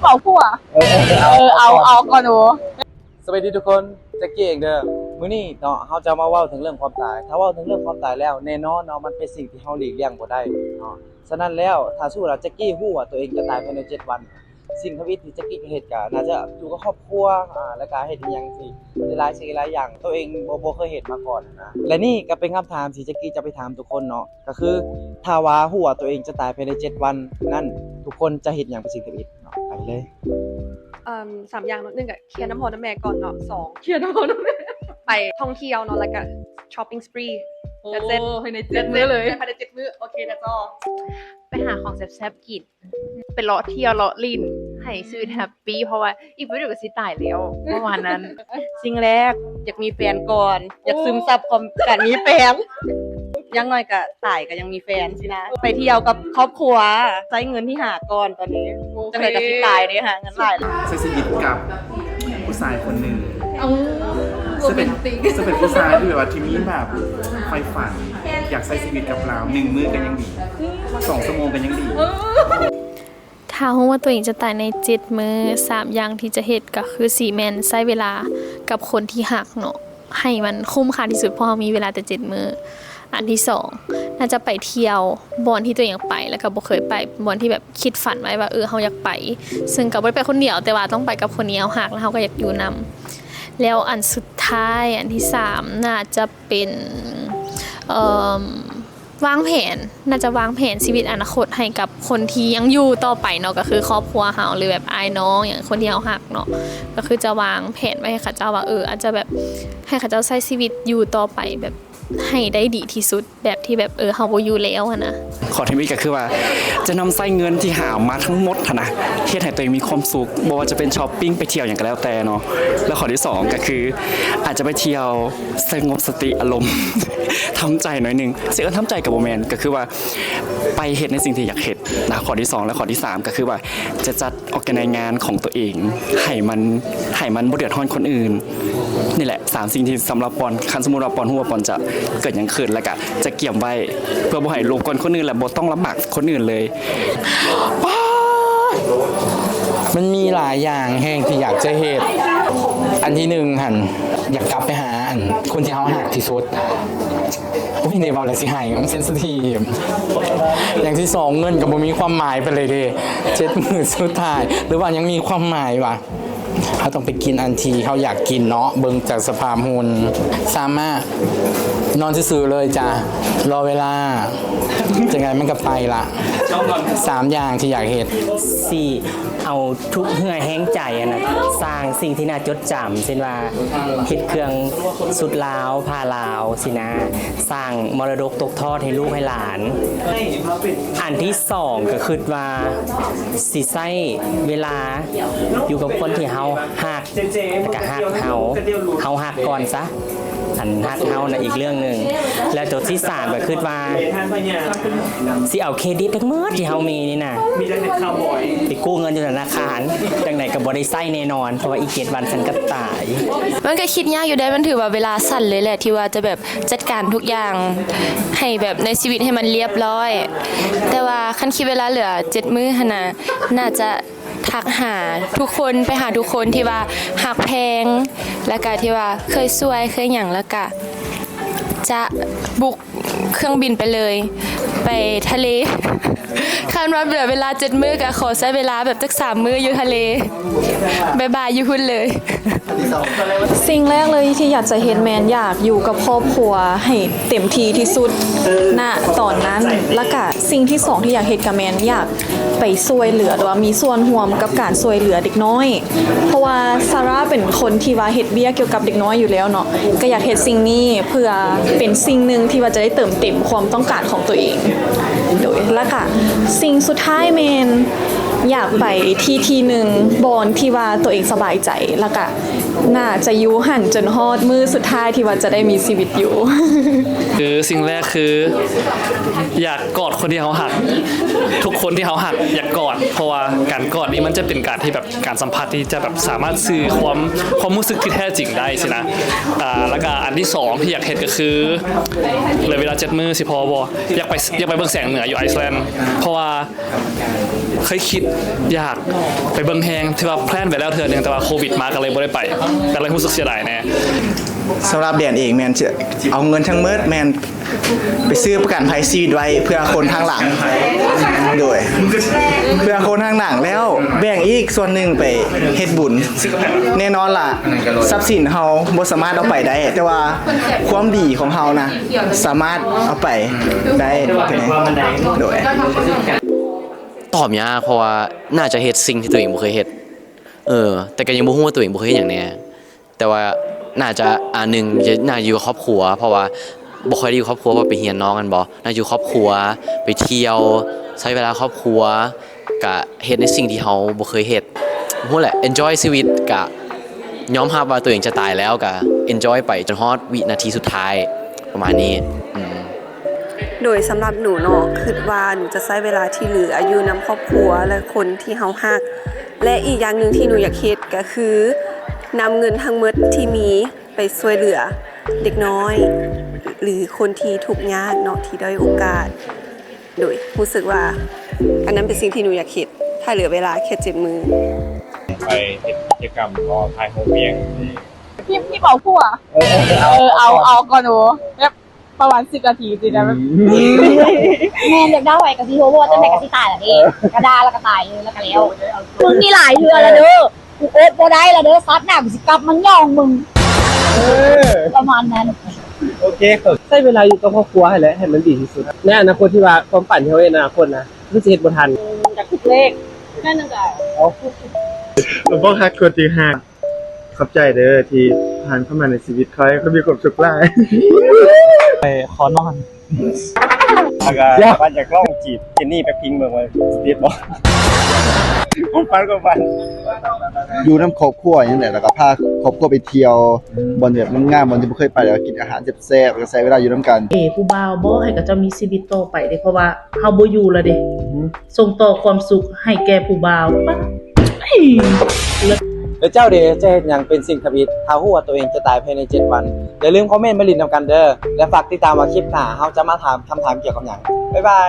ເວົ້າຜົວ ເອີ ເອີ ເອົາ ເອົາກ່ອນ ເອົາ ເອົາກ່ອນ ໂອ້ ສະບາຍດີທຸກຄົນ ແຈັກກີ້ເອງເດີ. ມື້ນີ້ເນາະ ເຮົາຈະມາເວົ້າເຖິງເລື່ອງຄວາມຕາຍ. ຖ້າເວົ້າເຖິງເລື່ອງຄວາມຕາຍແລ້ວ ແນ່ນອນເນາະ ມັນເປັນສິ່ງທີ່ເຮົາຫຼີກລ່ຽງບໍ່ໄດ້ເນາະ. ສະນັ້ນແລ້ວ ຖ້າສົມມຸດວ່າແຈັກກີ້ຮູ້ວ່າຕົວເອງຈະຕາຍພາຍໃນເຈັດວັນ ສິ່ງທຳອິດທີ່ແຈັກກີ້ຈະເຮັດ ກໍໜ້າຈະຢູ່ກັບຄອບຄົວ ອາ ແລ້ວກໍເຮັດອີ່ຫຍັງທີ່ຫຼາຍສິ່ງຫຼາຍຢ່າງ ຕົວເອງບໍ່ ບໍ່ເຄີຍເຮັດມາກ່ອນນະ. ແລະນີ້ກໍເປັນຄຳຖາມທີ່ແຈັກກີ້ຈະໄປຖາມທຸກຄົນເນາະ ກໍຄື ຖ້າວ່າຮູ້ວ່າຕົວເອງຈະຕາຍພາຍໃນເຈັດວັນນັ້ນ ທຸກຄົນຈະເຮັດຫຍັງເປັນສິ່ງທຳອິດເນາະ? ໄປເລີຍ. ເອີ່ມ ສາມຢ່າງເນາະ ໜຶ່ງກໍເຄຍນຳພໍ່ນຳແມ່ກ່ອນເນາະ ສອງເຄຍນຳພໍ່ນຳແມ່ ໄປທ່ອງທ່ຽວເນາະ ແລ້ວກໍ shopping spree. ໂອ້ That's it ພາຍໃນເຈັດມື້ເລີຍ ພາຍໃນເຈັດມື້ ໂອເຄ that's all. ໄປຫາຂອງແຊບໆກິນ ໄປເລາະທ່ຽວເລາະຫຼິ້ນ ໃຫ້ຊີວິດແຮັບປີ ເພາະວ່າອີກບໍ່ດົນກໍຊິຕາຍແລ້ວ ປະມານນັ້ນ. ສິ່ງແລກ ຢາກມີແຟນກ່ອນ ຢາກຊຶມຊັບຄວາມ ການມີແຟນ ຢ່າງໜ້ອຍກໍຕາຍກໍຍັງມີແຟນຊີ້ນະ. ໄປທ່ຽວກັບຄອບຄົວ ໃຊ້ເງິນທີ່ຫາກ່ອນຕອນນີ້ ໂອເຄ ຈັ່ງໃດກໍຊິຕາຍເດ້ ຫາເງິນຫຼາຍ. ໃຊ້ຊີວິດກັບຜູ້ຊາຍຄົນໜຶ່ງ ເອີ ຊຶ່ງເປັນ ໂຣແມນຕິກ ຊຶ່ງເປັນຜູ້ຊາຍທີ່ແບບວ່າ ທີ່ມີແບບໃຝ່ຝັນ ຢາກໃຊ້ຊີວິດກັບລາວ ໜຶ່ງມື້ກໍຍັງດີ ສອງຊົ່ວໂມງກໍຍັງດີ. ເອີ ຖ້າຮູ້ວ່າຕົວເອງຈະຕາຍໃນເຈັດມື້ ສາມຢ່າງທີ່ຈະເຮັດກໍຄືຊິແມ່ນໃຊ້ເວລາກັບຄົນທີ່ຮັກເນາະ ໃຫ້ມັນຄຸ້ມຄ່າທີ່ສຸດ ເພາະເຮົາມີເວລາແຕ່ເຈັດມື້. ອັນທີສອງ ໜ້າຈະໄປທ່ຽວບ່ອນທີ່ຕົວເອງຢາກໄປ ແລ້ວກໍບໍ່ເຄີຍໄປ ບ່ອນທີ່ແບບຄິດຝັນໄວ້ວ່າ ເອີ ເຮົາຢາກໄປ ເຊິ່ງກໍບໍ່ໄດ້ໄປຄົນດຽວ ແຕ່ວ່າຕ້ອງໄປກັບຄົນທີ່ເຮົາຮັກ ແລ້ວເຮົາກໍຢາກຢູ່ນຳ. ແລ້ວອັນສຸດທ້າຍ ອັນທີສາມ ໜ້າຈະເປັນ ເອີ່ມ ວາງແຜນ ໜ້າຈະວາງແຜນຊີວິດອະນາຄົດໃຫ້ກັບຄົນທີ່ຍັງຢູ່ຕໍ່ໄປເນາະ ກໍຄືຄອບຄົວເຮົາ ຫຼືແບບອ້າຍນ້ອງຫຍັງ ຄົນທີ່ເຮົາຮັກເນາະ ກໍຄືຈະວາງແຜນໄວ້ໃຫ້ເຂົາເຈົ້າວ່າ ເອີ ອາດຈະແບບໃຫ້ເຂົາເຈົ້າໃຊ້ຊີວິດຢູ່ຕໍ່ໄປແບບໃຫ້ໄດ້ດີທີ່ສຸດ ແບບທີ່ແບບ ເອີ ເຮົາບໍ່ຢູ່ແລ້ວຫັ້ນນະ. ຂໍ້ທີໜຶ່ງກໍຄືວ່າ ຈະນຳໃຊ້ເງິນທີ່ຫາມາທັງໝົດຫັ້ນນະ ເຮັດໃຫ້ຕົວເອງມີຄວາມສຸກ ບໍ່ວ່າຈະເປັນຊັອບປິງ ໄປທ່ຽວຫຍັງກໍແລ້ວແຕ່ເນາະ. ແລ້ວຂໍ້ທີສອງກໍຄື ອາດຈະໄປທ່ຽວສະຫງົບສະຕິອາລົມ ທຳໃຈໜ້ອຍໜຶ່ງ ຊິເອີ້ນທຳໃຈກໍບໍ່ແມ່ນ ກໍຄືວ່າໄປເຮັດໃນສິ່ງທີ່ຢາກເຮັດນະ ຂໍ້ທີສອງ. ແລະ ຂໍ້ທີສາມກໍຄືວ່າຈະຈັດ organize ງານຂອງຕົວເອງໃຫ້ມັນ ໃຫ້ມັນບໍ່ເດືອດຮ້ອນຄົນອື່ນ. ນີ້ແຫຼະສາມສິ່ງທີ່ສຳລັບປອນ ຄັນສົມມຸດວ່າປອນຮູ້ວ່າປອນຈະເກີດຫຍັງຂຶ້ນ ແລ້ວກະຈະກຽມໄວ້ ເພື່ອບໍ່ໃຫ້ລົບກວນຄົນອື່ນ ແລະ ບໍ່ຕ້ອງລຳບາກຄົນອື່ນເລີຍ. ມັນມີຫຼາຍຢ່າງແຮງທີ່ຢາກຈະເຮັດ. ອັນທີໜຶ່ງຫັ້ນ ຢາກກັບໄປຫາ ອັນ ຄົນທີ່ເຮົາຮັກທີ່ສຸດ. ໂອ້ຍ ໄດ້ເວົ້າແລ້ວຊິໄຫ້ ມັນ sensitive. ຢ່າງທີສອງ ເງິນກໍບໍ່ມີຄວາມໝາຍປານໃດເດ້ ເຈັດມື້ສຸດທ້າຍ ຫຼືວ່າຍັງມີຄວາມໝາຍຫວາ? ເຮົາຕ້ອງໄປກິນອັນທີ່ເຮົາຢາກກິນເນາະ ເບິ່ງຈາກສະພາບຮຸ່ນ. ສາມ ມາ ນອນຊື່ໆເລີຍຈ້າ ລໍເວລາ ຈັ່ງໃດມັນກໍໄປລະ. ສາມຢ່າງທີ່ຢາກເຮັດ ຊິເອົາທຸກເຫື່ອແຮງໃຈຫັ້ນນະ ສ້າງສິ່ງທີ່ໜ້າຈົດຈຳ ເຊັ່ນວ່າ ເຮັດເຄື່ອງຊຸດລາວ ຜ້າລາວຊີ້ນະ ສ້າງມໍລະດົກຕົກທອດໃຫ້ລູກໃຫ້ຫຼານ. ອັນທີສອງ ກໍຄິດວ່າ ຊິໃຊ້ເວລາຢູ່ກັບຄົນທີ່ເຮົາຮັກ ແລ້ວກໍຮັກເຮົາ ເຮົາຮັກກ່ອນຊະ. ອັນຮັກເຮົານະອີກເລື່ອງໜຶ່ງ. ແລ້ວໂຕທີສາມກໍຄິດວ່າ ຊິເອົາເຄຣດິດທັງໝົດທີ່ເຮົາມີນີ້ນະ ໄປກູ້ເງິນຢູ່ທະນາຄານ ຈັ່ງໃດກໍບໍ່ໄດ້ໃຊ້ແນ່ນອນ ເພາະວ່າອີກເຈັດວັນສັນກໍຕາຍ. ມັນກໍຄິດຍາກຢູ່ເດ້ ມັນຖືວ່າເວລາສັ້ນເລີຍແຫຼະ ທີ່ວ່າຈະແບບຈັດການທຸກຢ່າງໃຫ້ແບບໃນຊີວິດໃຫ້ມັນລຽບລ້ອຍ. ແຕ່ວ່າຄັນຄິດເວລາເຫຼືອເຈັດມື້ຫັ້ນນະ ໜ້າຈະ ທັກຫາທຸກຄົນ ໄປຫາທຸກຄົນທີ່ວ່າຮັກແພງ ແລ້ວກະທີ່ວ່າເຄີຍຊ່ວຍ ເຄີຍຫຍັງ ແລ້ວກະຈະບຸກເຄື່ອງບິນໄປເລີຍ ໄປທະເລ. ຄັນວ່າເຫຼືອເວລາເຈັດມື້ ກະຂໍໃຊ້ເວລາແບບຈັກສາມມື້ຢູ່ທະເລ ບາຍບາຍຢູ່ພຸ້ນເລີຍ. ສິ່ງແລກເລີຍທີ່ຢາກຈະເຮັດແມ່ນຢາກຢູ່ກັບຄອບຄົວໃຫ້ເຕັມທີ່ທີ່ສຸດ ນະ ຕອນນັ້ນ. ແລ້ວກະສິ່ງທີສອງທີ່ຢາກເຮັດກະແມ່ນຢາກໄປຊ່ວຍເຫຼືອ ຫຼືວ່າມີສ່ວນຮ່ວມກັບການຊ່ວຍເຫຼືອເດັກນ້ອຍ ເພາະວ່າຊາຣາເປັນຄົນທີ່ວ່າເຮັດວຽກກ່ຽວກັບເດັກນ້ອຍຢູ່ແລ້ວເນາະ ກະຢາກເຮັດສິ່ງນີ້ເພື່ອເປັນສິ່ງໜຶ່ງທີ່ວ່າຈະໄດ້ເຕີມເຕັມຄວາມຕ້ອງການຂອງຕົວເອງ. ໂດຍ ແລ້ວກະສິ່ງສຸດທ້າຍແມ່ນຢາກໄປທີ່ທີ່ໜຶ່ງ ບ່ອນທີ່ວ່າຕົວເອງສະບາຍໃຈ ແລ້ວກະ ໜ້າຈະຢູ່ຫັ້ນຈົນຮອດມື້ສຸດທ້າຍທີ່ວ່າຈະໄດ້ມີຊີວິດຢູ່. ຄືສິ່ງແລກຄື ຢາກກອດຄົນທີ່ເຮົາຮັກ ທຸກຄົນທີ່ເຮົາຮັກຢາກກອດ ເພາະວ່າການກອດນີ້ມັນຈະເປັນການທີ່ແບບ ການສຳຜັດທີ່ຈະແບບສາມາດສື່ຄວາມ ຄວາມຮູ້ສຶກທີ່ແທ້ຈິງໄດ້ຊີ້ນະ. ອາ ແລ້ວກະອັນທີສອງທີ່ຢາກເຮັດກໍຄື ເຫຼືອເວລາເຈັດມື້ຊິພໍບໍ່ ຢາກໄປ ຢາກໄປເບິ່ງແສງເໜືອຢູ່ໄອສແລນ ເພາະວ່າ ເຄີຍຄິດຢາກໄປເບິ່ງແຮງ ຖືວ່າແພລນໄວ້ແລ້ວເທື່ອໜຶ່ງ ແຕ່ວ່າໂຄວິດມາກໍເລີຍບໍ່ໄດ້ໄປ ກໍເລີຍຮູ້ສຶກເສຍດາຍແດ່. ສຳລັບແດນເອງແມ່ນຈະເອົາເງິນທັງໝົດແມ່ນໄປຊື້ປະກັນໄພຊີວິດໄວ້ເພື່ອຄົນທາງຫຼັງ ໂດຍ ເພື່ອຄົນທາງຫຼັງ ແລ້ວແບ່ງອີກສ່ວນໜຶ່ງໄປເຮັດບຸນ. ແນ່ນອນລະ ຊັບສິນເຮົາບໍ່ສາມາດເອົາໄປໄດ້ ແຕ່ວ່າຄວາມດີຂອງເຮົານະ ສາມາດເອົາໄປໄດ້ ໂດຍ. ຕອບຍາກ ເພາະວ່າໜ້າຈະເຮັດສິ່ງທີ່ຕົວເອງບໍ່ເຄີຍເຮັດ ເອີ ແຕ່ກໍຍັງບໍ່ຮູ້ວ່າຕົວເອງບໍ່ເຄີຍເຮັດຫຍັງແດ່ ແຕ່ວ່າໜ້າຈະ ອາ ໜຶ່ງ ໜ້າຢູ່ກັບຄອບຄົວ ເພາະວ່າບໍ່ຄ່ອຍໄດ້ຢູ່ຄອບຄົວ ເພາະໄປຮຽນນອກແມ່ນບໍ່ ໜ້າຢູ່ຄອບຄົວ ໄປທ່ຽວ ໃຊ້ເວລາຄອບຄົວ ກະເຮັດໃນສິ່ງທີ່ເຮົາບໍ່ເຄີຍເຮັດ ຮູ້ແຫຼະ enjoy ຊີວິດ ກະຍອມຮັບວ່າຕົວເອງຈະຕາຍແລ້ວ ກະ enjoy ໄປຈົນຮອດວິນາທີສຸດທ້າຍ ປະມານນີ້ ອືມ. ໂດຍສຳລັບໜູເນາະ ຄິດວ່າໜູຈະໃຊ້ເວລາທີ່ເຫຼືອຢູ່ນຳຄອບຄົວ ແລະ ຄົນທີ່ເຮົາຮັກ ແລະ ອີກຢ່າງໜຶ່ງທີ່ໜູຢາກເຮັດກໍຄື ນຳເງິນທັງໝົດທີ່ມີໄປຊ່ວຍເຫຼືອເດັກນ້ອຍ ຫຼື ຄົນທີ່ທຸກຍາກເນາະ ທີ່ດ້ອຍໂອກາດ. ໂດຍຮູ້ສຶກວ່າອັນນັ້ນເປັນສິ່ງທີ່ໜູຢາກເຮັດ ຖ້າເຫຼືອເວລາແຄ່ເຈັດມື້. ໄປເຮັດກິດຈະກຳ ບໍ່ ຖ່າຍຮູບອີ່ຫຍັງ. ພິມ ພິມເອົາຜົວ ເອີ ເອີ ເອົາ ເອົາກ່ອນ ໂອ ແບບປະມານສິບນາທີຊິໄດ້ແບບ ອືມ ແມ່ນ ແບບດ່າໄຫວກໍຊິໂທ ເພາະວ່າຈັ່ງໃດກໍຊິຕາຍລະເດ້ ເອີ ກໍດ່າແລ້ວກໍຕາຍເລີຍ ແລ້ວກໍແລ້ວ. ມຶງນີ້ຫຼາຍເທື່ອລະເດີ ກູອົດບໍ່ໄດ້ລະເດີ ຊາດໜ້າກູຊິກັບມາຫຍ້ອງມຶງ ເອີ ປະມານນັ້ນ. ໂອເຄ ໃຊ້ເວລາຢູ່ກັບຄອບຄົວຫັ້ນແຫຼະ ໃຫ້ມັນດີທີ່ສຸດ ໃນອະນາຄົດທີ່ວ່າຄວາມຝັນທີ່ເຮົາເຮັດໃນອະນາຄົດນະ ຄືຊິເຮັດບໍ່ທັນ. ອືມ ຢາກຖືກເລກ ແມ່ນຈັ່ງໃດ? ເອົ້າ ບໍ່ຮັກຄົນທີ່ຮັກ. ຂອບໃຈເດີທີ່ຜ່ານເຂົ້າມາໃນຊີວິດຂ້ອຍ ຂ້ອຍມີຄວາມສຸກຫຼາຍ. ໄປຂໍນອນ ແລ້ວກໍ ຢາກ ວ່າຢາກລອງຈີບເຈນນີ້ແບລັກພິງເບິ່ງວ່າຊິຕິດບໍ່. ຄວາມຝັນ ຄວາມຝັນ ຢູ່ນຳຄອບຄົວຫຍັງແຫຼະ ແລ້ວກໍພາຄອບຄົວໄປທ່ຽວ ອືມ ບ່ອນແບບງາມໆ ບ່ອນທີ່ບໍ່ເຄີຍໄປ ແລ້ວກໍກິນອາຫານແຊບໆ ແລ້ວກໍໃຊ້ເວລາຢູ່ນຳກັນ. ເອ ຜູ້ບ່າວບໍ່ໃຫ້ເຂົາເຈົ້າມີຊີວິດຕໍ່ໄປເດ້ ເພາະວ່າເຮົາບໍ່ຢູ່ແລ້ວເດ້. ອືມ ສົ່ງຕໍ່ຄວາມສຸກໃຫ້ແກ່ຜູ້ບ່າວ. ປະ ເອີ ແລ້ວເຈົ້າເດ ຈະເຮັດຫຍັງເປັນສິ່ງທຳອິດ ຖ້າຮູ້ວ່າຕົວເອງຈະຕາຍພາຍໃນເຈັດວັນ? ຢ່າລືມຄອມເມັນມາຫຼິ້ນນຳກັນເດີ ແລະ ຝາກຕິດຕາມວ່າຄລິບໜ້າເຮົາຈະມາຖາມຄຳຖາມກ່ຽວກັບຫຍັງ. ບາຍບາຍ.